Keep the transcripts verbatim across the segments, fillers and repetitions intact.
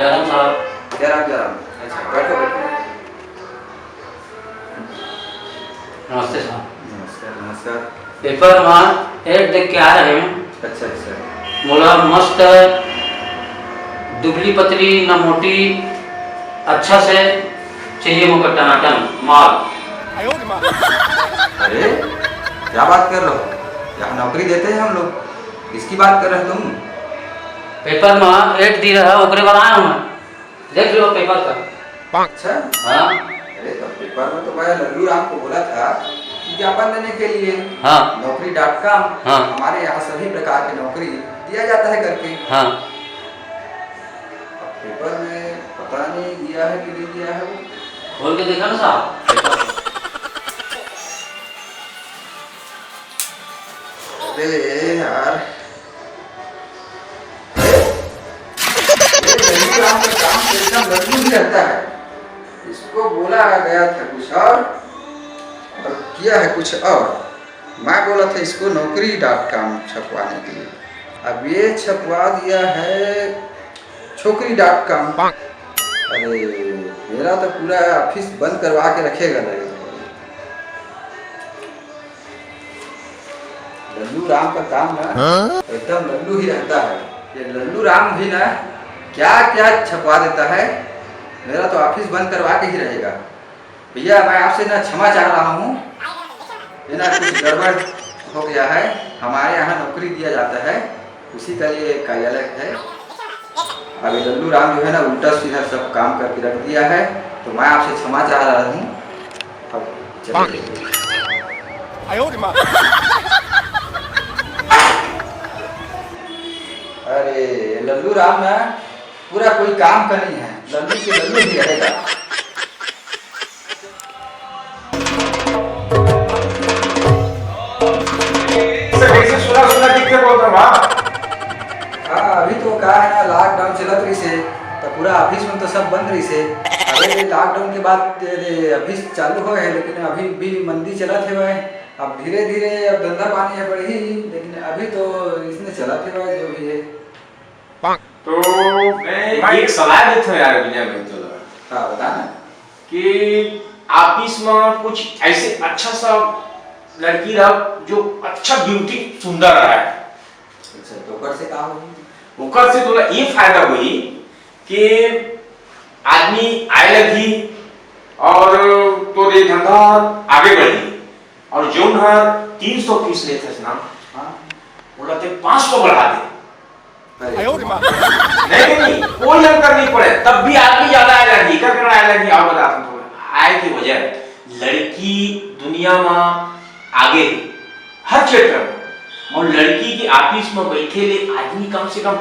जयराम साहब। जयराम, जयराम। अच्छा, बैठो, बैठो। नमस्ते साहब। नमस्कार, नमस्कार। पेपर मा ad देख के आए रहेंव। अच्छा, अच्छा। मोला मस्त दुबली पतली ना मोटी, अच्छा से चाहिए मोके टनाटन माल। अरे, क्या बात कर रहे हो? यहाँ नौकरी देते हैं हम लोग, किसकी बात कर रहे हो तुम? पेपर मा ad दिए रहा, ओकरे बर आए हँव मैं। देख लो पेपर का। अच्छा? हाँ। अरे, तो पेपर में तो मैं लल्लू राम को बोला था विज्ञापन देने के लिए। हाँ। Naukri dot com, हाँ। हमारे यहाँ सभी प्रकार की नौकरी दिया जाता है करके। हाँ। अब पेपर में पता नहीं दिया है कि नहीं दिया है वो। खोल के देखा ना साहब। अरे यार, ये रविराम का काम तो एकदम बदलू ही रहता है। इसको बोला गया था कुछ और, और किया है कुछ और। मैं बोला था इसको नौकरी डॉट कॉम छपवाने के लिए, अब ये छपवा दिया है छोकरी डॉट कॉम। अरे, मेरा तो पूरा ऑफिस बंद करवा के रखेगा लगेगा। लल्लू राम का काम ना, हाँ? एकदम लल्लू ही रहता है। ये लल्लू राम भी ना क्या क्या छपवा देता है। मेरा तो ऑफिस बंद करवा के ही रहेगा। भैया, मैं आपसे ना क्षमा चाह रहा हूँ, ये ना कुछ गड़बड़ हो गया है। हमारे यहाँ नौकरी दिया जाता है, उसी का ये कार्यालय है। अभी लल्लू राम जो है ना, उल्टा सीधा सब काम करके रख दिया है, तो मैं आपसे क्षमा चाह रहा हूँ। अब चलिए। अरे, लल्लू राम ना पूरा कोई काम का नहीं है, लल्लू के लल्लू ही रहेगा। इसे कैसे सुना सुना कितने बोलता हूँ, हाँ? हाँ, अभी तो का है ना, लॉकडाउन चलत रहिसे, तो पूरा ऑफिस में तो सब बंद रहिसे। अरे, लॉकडाउन के बाद ये ऑफिस चालू होय है, लेकिन अभी भी मंदी चलत है भाई। अब धीरे धीरे अब धंधा पानी है बढ़ही, लेकिन अभी तो इसने चलत है भाई, जो भी है। तो मैं मैं एक सलाह देता हूँ यार, विनय भाई, तोला। हाँ, बता ना। कि ऑफिस में कुछ ऐसे अच्छा सा लड़की रह, जो अच्छा ब्यूटी सुंदर रहे। अच्छा, तो ओकर से का होही? ओकर से तोला ये फायदा होही कि आदमी आए लगही और तोर ये धंधा आगे बढ़ही। और जोन हर तीन सौ फीस लेत हस ना, हाँ। ओला ते पाँच सौ बढ़ा दे। अरे। नहीं, नहीं, नहीं, कोई अंतर नहीं पड़े, तब भी आदमी ज्यादा आए लगही, का करना आए लगही, आओ बता तुम थोड़ा। आए के वजह, लड़की दुनिया में आगे है, हर क्षेत्र में। और लड़की के ऑफिस में बैठे ले आदमी कम से कम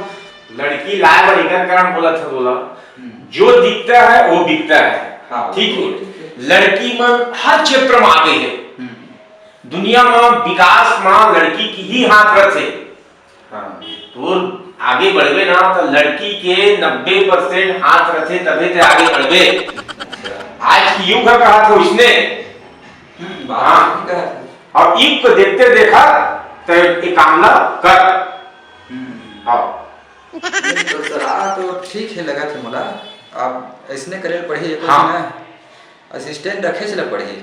लड़की लाए बर एकर कारण बोला था, बोला, हम्म। जो दिखता है, वो बिकता है। हाँ, ठीक है? ठीक है। लड़की मन हर क्षेत्र में आगे है। हम्म। दुनिया में विकास में लड़की के ही हाथ रथे। हाँ। तो आगे बढ़बे ना, तो लड़की के नब्बे परसेंट हाथ रथे, तभे ते आगे बढ़बे। अच्छा। आज के युग ह कहा था उसने। हम्म, बात हाँ। सही कहा था। और युग को देखते देखा, तो ये काम ला कर। हम्म। हाँ। नहीं, तो सलाह तो ठीक है, लगत है मोला। अब ऐसने करे पड़ही, एको हाँ। झन assistant रखे ला पड़ही।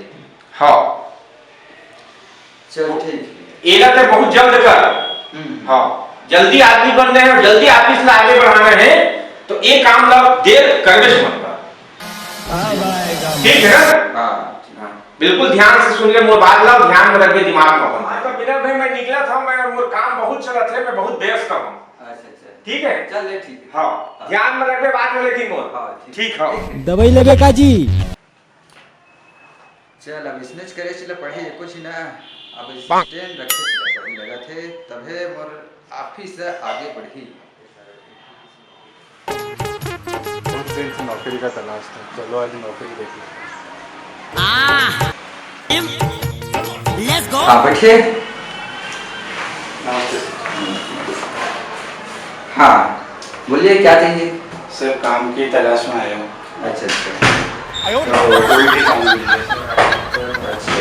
हाँ। चल, ठीक है। एला ते बहुत जल्द कर। हम्म। हाँ, जल्दी आदमी बनना है और जल्दी ऑफिस ला आगे बढ़ाना है, तो ये काम ला देर करबे मत कर। ठीक है ना? हाँ। हाँ। बिल्कुल ध्यान से सुन ले मोर बात ला, ध्यान में रख के दिमाग में अपन। हाँ, तो विनय भाई, मैं निकला था, मैं, मोर काम बहुत चलत है, मैं बहुत व्यस्त हूँ। अच्छा, अच्छा। ठीक है? चल, ले, ठीक है। हाँ, हाँ। ध्यान में रखबे, बात में लेकिन मोर। हाँ, ठीक। ठीक है। दवाई लेबे का जी? चल, अब इसने करे चला पढ़े, ये कुछ ना, अब assistant रखे चला पढ़े लगा थे, तभे मोर ऑफिस से आगे बढ़ी। बहुत दिन से नौकरी का तलाश था, चलो आज नौकरी देखी। Let's go। हाँ, बैठिए। नमस्ते सर। हाँ, बोलिए, क्या चाहिए? सर, काम की तलाश में आया हूँ। अच्छा, अच्छा। तो कोई भी काम मिल जाए सर। अच्छा,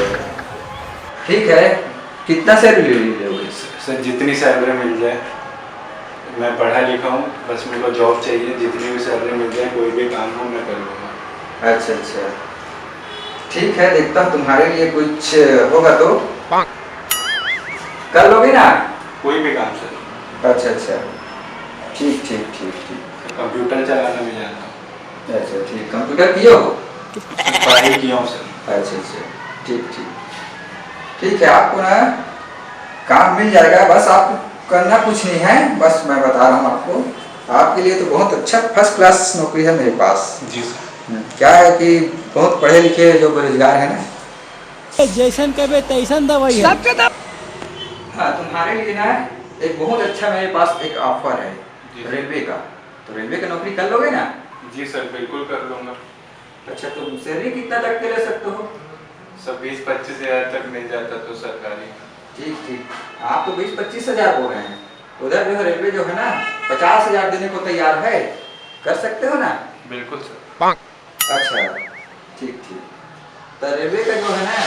ठीक है। कितना सैलरी लोगे? सर, जितनी सैलरी मिल जाए। मैं पढ़ा लिखा हूँ, बस मेरे को जॉब चाहिए, जितनी भी सैलरी मिल जाए, कोई भी काम हो, मैं कर लूँगा। अच्छा, अच्छा, ठीक है, देखता हूँ तुम्हारे लिए कुछ होगा तो। कर लोगे ना? कोई भी काम, सर। अच्छा, अच्छा, ठीक, ठीक, ठीक, ठीक। कंप्यूटर चलाना भी जानता हूँ। अच्छा, ठीक, कंप्यूटर किए हो? पढ़ाई किया हूँ, सर। अच्छा, अच्छा, ठीक, ठीक, ठीक है, आपको ना काम मिल जाएगा, बस आपको करना कुछ नहीं है, बस मैं बता रहा हूँ आपको, आपके लिए तो बहुत अच्छा फर्स्ट क्लास नौकरी है मेरे पास। जी, सर। हम्म, क्या है कि बहुत पढ़े लिखे जो बेरोजगार है ना, जैसन कबे तैसन दवाई है। हाँ, तुम्हारे लिए ना एक बहुत अच्छा मेरे पास एक ऑफर है। जी। रेलवे का। तो रेलवे का नौकरी कर लोगे ना? जी सर, बिल्कुल कर लूँगा। अच्छा, तुम सैलरी कितना तक के ले सकते हो? सर, बीस पच्चीस हज़ार तक मिल जाता तो सरकारी में। ठीक, ठीक। आप तो बीस पच्चीस हज़ार बोल रहे हैं, उधर जो है रेलवे जो है ना, पचास हज़ार देने को तैयार है। कर सकते हो ना? बिल्कुल सर। अच्छा, ठीक, ठीक। तो रेलवे का जो है ना,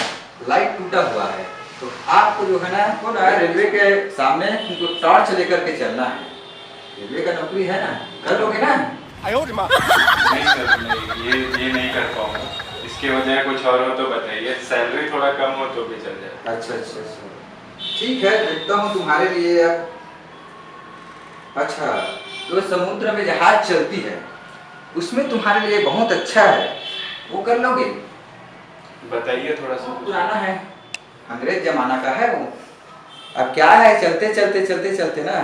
लाइट टूटा हुआ है, तो आपको जो है ना, को ना रेलवे के सामने उनको टॉर्च लेकर के चलना है। रेलवे का नौकरी है ना, कर लोगे ना? नहीं सर, नहीं, ये ये नहीं कर पाऊंगा। इसके बजाय कुछ और हो तो बताइए, सैलरी थोड़ा कम हो तो भी चल जाए। अच्छा, अच्छा, अच्छा, ठीक है, देखता हूँ तुम्हारे लिए अब। अच्छा, जो समुद्र में जहाज चलती है, उसमें तुम्हारे लिए बहुत अच्छा है, वो कर लोगे? बताइए थोड़ा सा। बहुत पुराना है, अंग्रेज जमाना का है वो। अब क्या है, चलते चलते चलते चलते ना,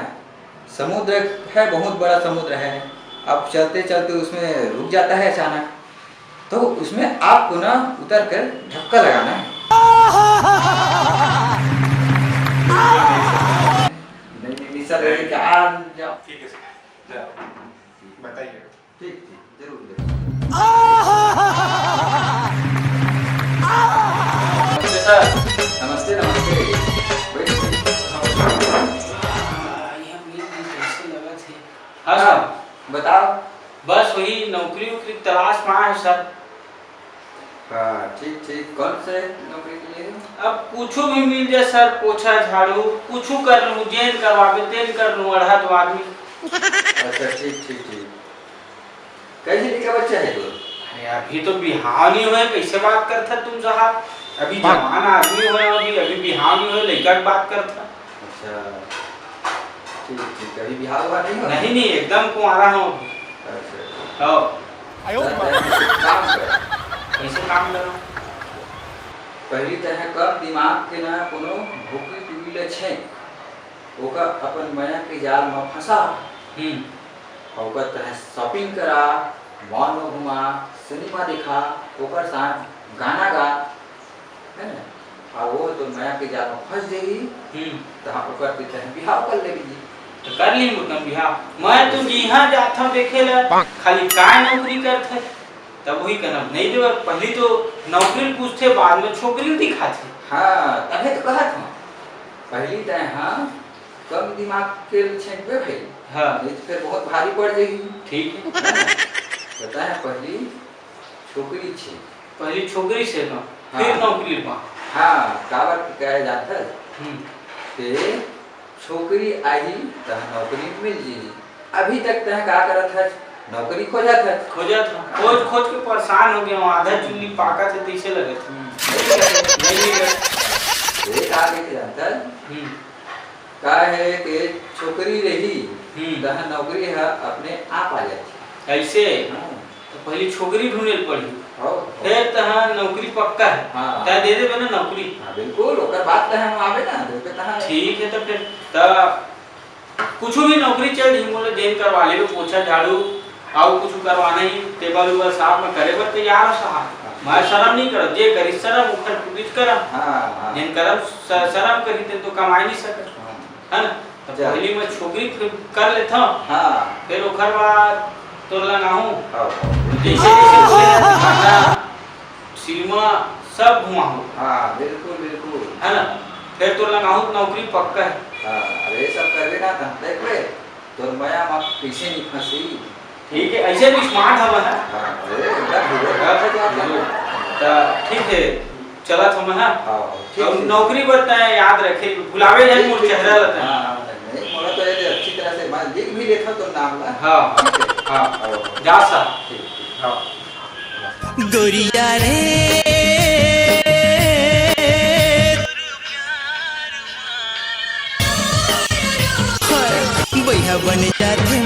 समुद्र है, बहुत बड़ा समुद्र है, अब चलते चलते उसमें रुक जाता है अचानक, तो उसमें आपको ना उतर कर धक्का लगाना है। नहीं, नहीं, नहीं, सर, ये क्या, क्या? ठीक है सर, बताइए। ठीक, ठीक, जरूर, जरूर। नमस्ते सर। नमस्ते, नमस्ते। बैठो। हाँ, ये हम एक दिन कैसे लगा थे। हाँ सर। हाँ, बताओ। बस वही नौकरी वोकरी तलाश में आए हैं सर। हाँ, ठीक, ठीक। कौन से नौकरी के लिए? अब कुछू भी मिल जाए सर, पोछा झाड़ू, कुछू कर लूँ, जेन करवाबे तेन कर लूँ, अड़हत आदमी। अच्छा, ठीक, ठीक, ठीक। कैसे लिखा बच्चा है तू? अरे, अभी तो बिहाव नहीं हुए, कैसे बात करता तुम साहब? अभी जवान आदमी हो, अभी, अभी बिहाव नहीं हुए, लड़का की बात करता। अच्छा, ठीक, ठीक। अभी बिहाव हुआ नहीं हो? नहीं, नहीं, एकदम कुंवारा हूँ। अच्छा, अच्छा। हाँ। आयो रे माँ। काम कर। कैसे काम करो? पहली तह कब दिमाग के ना कोनो भूखी पीवी ले छे, ओकर अपन मया के जाल में फंसा। हम्म। अउ ओकर तह शॉपिंग करा, मॉल में घुमा, सिनेमा देखा, ओकर साथ गाना गा, है ना? आ वो तो मया के जाल में फंस जाही, हम्म। तहाँ ओकर के तह बिहाव कर लेबे जी। तो कर ली मुर्गन बिहाव। मैं तो जिहाँ जात हूँ देखे ला, खाली काय नौकरी करत है, तब वही कहना नहीं देवे। पहली तो नौकरी पूछते, बाद में छोकरी दिखाते। हाँ, तभे तो कहत हूँ। पहली तय हाँ कम दिमाग के छेंकबे भाई। हाँ। नहीं तो फिर बहुत भारी पड़ जाएगी। ठीक है। है ना? पता है, पहली छोकरी छे। पहली छोकरी से ना, हाँ। फिर नौकरी पा। हाँ, काबर के कहे जात है? हम्म। के छोकरी आही, तह नौकरी मिल जी। अभी तक तह का करत है? नौकरी खोजत है। खोजत है। खोज, खोज के परेशान हो गया हूँ। आधा चुन्नी पाकत है, तैसे लगत है। हम्म। नहीं मिलत। नहीं मिलत। ये का लेके जानता है? हम्म। का है कि छोकरी रही, हम्म। तहाँ नौकरी है अपने आप आ जाती। ऐसे? हाँ। तो पहली छोकरी ढूंढे ल पड़ी। हाँ, हाँ। फिर तहाँ नौकरी पक्का है। हाँ। तय दे देबे ना नौकरी। हाँ, बिल्कुल, ओकर बाद तहाँ हम आबे ना, तो फिर तहाँ ठीक है, तो फिर त कुछ भी नौकरी चल रही, मोला जेन करवा लेबे, पोछा झाड़ू, आउ कुछ करवाना ही, टेबल उबल साफ में करे बर तैयार हो साहब। हाँ। मैं शर्म नहीं करब, जे करी शर्म, ओखर पुलिस करब। हाँ, हाँ। जेन करब स-, शर्म करी, तेन तो कमाई नहीं सकत। हाँ। है ना? तो जा। पहली मैं छोकरी फिर कर लेता हूँ। हाँ। फिर ओखर बाद तोर लंग आहूँ। हाँ, हाँ। जैसे जैसे बोले, खाना, सिनेमा, सब घुमाहूँ। हाँ, बिल्कुल, बिल्कुल। है ना? फिर तोर लंग आहूँ तो नौकरी पक्का है। हाँ, अरे सब करबे ना, तब देख ले, तोर मया मा कैसे नहीं फंसी। ठीक है, ऐसे भी स्मार्ट हवा है। हाँ, अरे, एकदम हीरो। हाँ, तो आप हीरो। तो ठीक है, चलत हूँ मैं, हाँ। हाँ, ठीक, तो ठीक। नौकरी बर तय याद रखे, भुलावे नहीं ठीक, मोर ठीक, चेहरा ठीक। ला तय। हाँ, हाँ, नहीं, मोला तो ये अच्छी जैसे मैं लिख भी लेता तो नाम ना। हाँ, हाँ, जा साहब। ठीक, ठीक। हाँ। गोरिया रे, बैहा बन जाथे